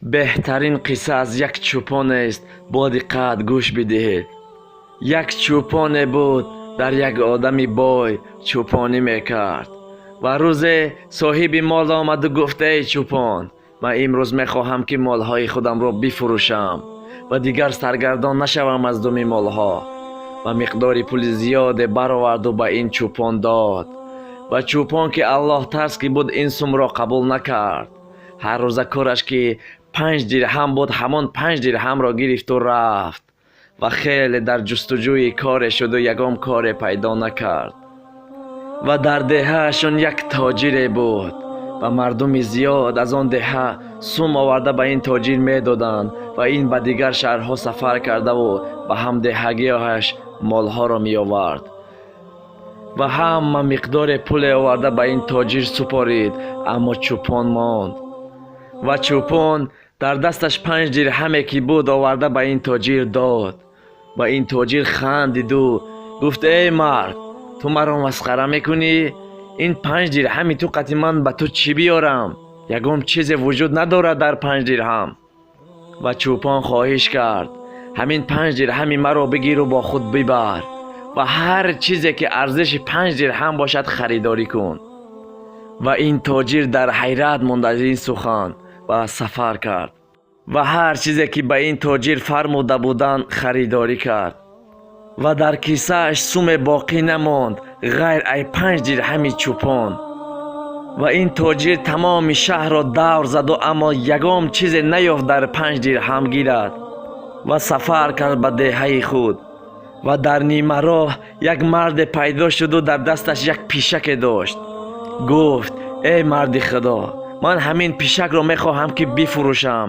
Беҳтарин қисса аз як чӯпонест, бо диққат гӯш бидиҳед. Як чӯпоне буд, дар як одами бой чӯпонӣ мекард. Ва рӯзе соҳиби мол омаду гуфт: эй чӯпон, ман имрӯз мехоҳам, ки молҳои худамро бифурӯшам ва дигар саргардон нашавам аз думи молҳо. Ва миқдори пули зиёде бароварду ба ин чӯпон дод. Ва чӯпон, ки аллоҳтарс ки буд, ин сумро қабул накард. Ҳар рӯза кораш ки 5 дирҳам буд, ҳамон 5 дирҳамро гирифту рафт ва хеле дар ҷустуҷӯи коре шуду ягон коре пайдо накард. Ва дар деҳаашон як тоҷире буд ва мардуми зиёд аз он деҳа сум оварда ба ин тоҷир медоданд ва ин ба дигар шаҳрҳо сафар кардаву ба ҳамдеҳагиҳояш молҳоро меовард. Ва ҳама миқдоре пуле оварда ба ин тоҷир супорид, аммо чӯпон монд. Ва чӯпон дар дасташ 5 дирҳаме ки буд, оварда ба ин тоҷир дод. Ва ин тоҷир хандиду гуфт: эй мард, ту маро масхара мекунӣ? Ин 5 дирҳами ту қати ман ба ту чӣ биёрам? Ягон чизе вуҷуд надорад дар 5 дирҳам. Ва чӯпон хоҳиш кард: ҳамин 5 дирҳами маро бигиру бо худ бибар ва ҳар чизе ки арзиши 5 дирҳам бошад, харидорӣ кун. Ва ин тоҷир дар ҳайрат монд аз ин сухан ва сафар кард ва ҳар чизе ки ба ин тоҷир фармуда буданд, харидорӣ кард ва дар кисааш суме боқӣ намонд, ғайр ай 5 дирҳами чӯпон. Ва ин тоҷир тамоми шаҳрро давр заду, аммо ягон чизе наёфт дар 5 дирҳам гирад. Ва сафар кард ба деҳаи худ ва дар нимароҳ як марде пайдо шуду дар дасташ як пишаке дошт. Гуфт: эй марди худо, ман ҳамин пишакро мехоҳам, ки бифурӯшам.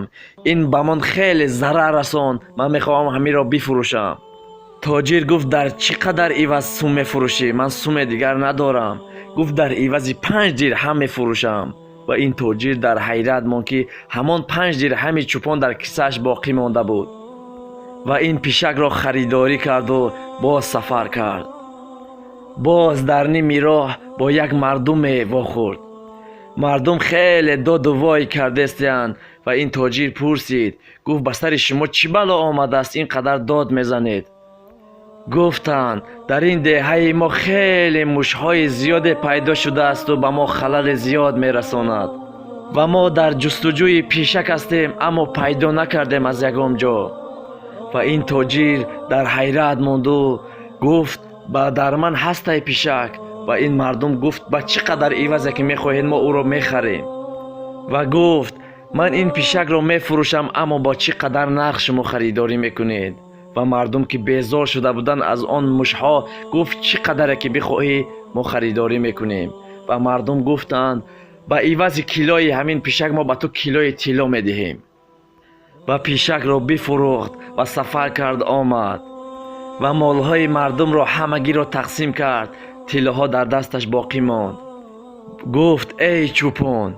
Ин ба ман хеле зарар расонд, ман мехоҳам ҳаминро бифурӯшам. Тоҷир гуфт: дар чӣ қадар иваз сум мефурӯшӣ? Ман суме дигар надорам. Гуфт: дар ивази 5 дирҳам мефурӯшам. Ва ин тоҷир дар ҳайрат монд, ки ҳамон 5 дирҳами чӯпон дар кисааш боқӣ монда буд. Ва ин пишакро харидорӣ карду боз сафар кард. Боз дар ними роҳ бо як мардуме вохӯрд. Мардум хеле доду вой кардестиянд ва ин тоҷир пурсид, гуфт: ба сари шумо чӣ бало омадааст, ин қадар дод мезанед? Гуфтанд: дар ин деҳаи мо хеле мушҳои зиёде пайдо шудаасту ба мо халали зиёд мерасонад ва мо дар ҷустуҷӯи пишак ҳастем, аммо пайдо накардем аз ягон ҷо. Ва ин тоҷир дар ҳайрат монду гуфт: ба дар ман ҳастай пишак. Ва ин мардум гуфт: ба чӣ қадар ивазе ки мехоҳед, мо ӯро мехарем. Ва гуфт: ман ин пишакро мефурӯшам, аммо бо чӣ қадар нарх шумо харидорӣ мекунед? Ва мардум, ки безор шуда буданд аз он мушҳо, гуфт: чӣ қадаре ки бихоҳӣ, мо харидорӣ мекунем. Ва мардум гуфтанд: ба ивази килои ҳамин пишак мо ба ту килои тилло медиҳем. Ва пишакро бифурӯхт ва сафар кард, омад ва молҳои мардумро ҳамагиро тақсим кард, тиллоҳо дар дасташ боқӣ монд. Гуфт: эй чӯпон,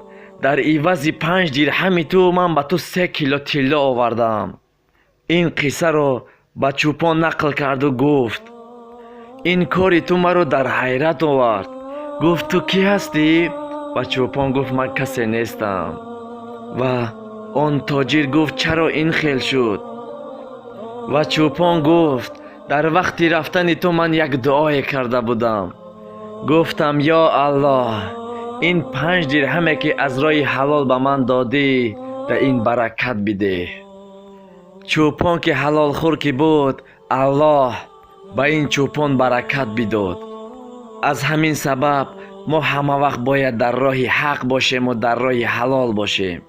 дар ивази 5 дирҳами ту ман ба ту 3 кило тилло овардаам. Ин қиссаро ба чӯпон нақл карду гуфт: ин кори ту маро дар ҳайрат овард. Гуфт: ту кӣ ҳастӣ? Ва чӯпон гуфт: ман касе нестам. Ва он тоҷир гуфт: чаро ин хел шуд? Ва чӯпон гуфт: дар вақти рафтани ту ман як дуое карда будам. Гуфтам: ё Аллоҳ, ин 5 дирҳаме ки аз роҳи ҳалол ба ман додӣ, дар ин баракат бидеҳ. Чӯпон ки ҳалолхӯр ки буд, Аллоҳ ба ин чӯпон баракат бидод. Аз ҳамин сабаб мо ҳама вақт бояд дар роҳи ҳақ бошему дар роҳи ҳалол бошем.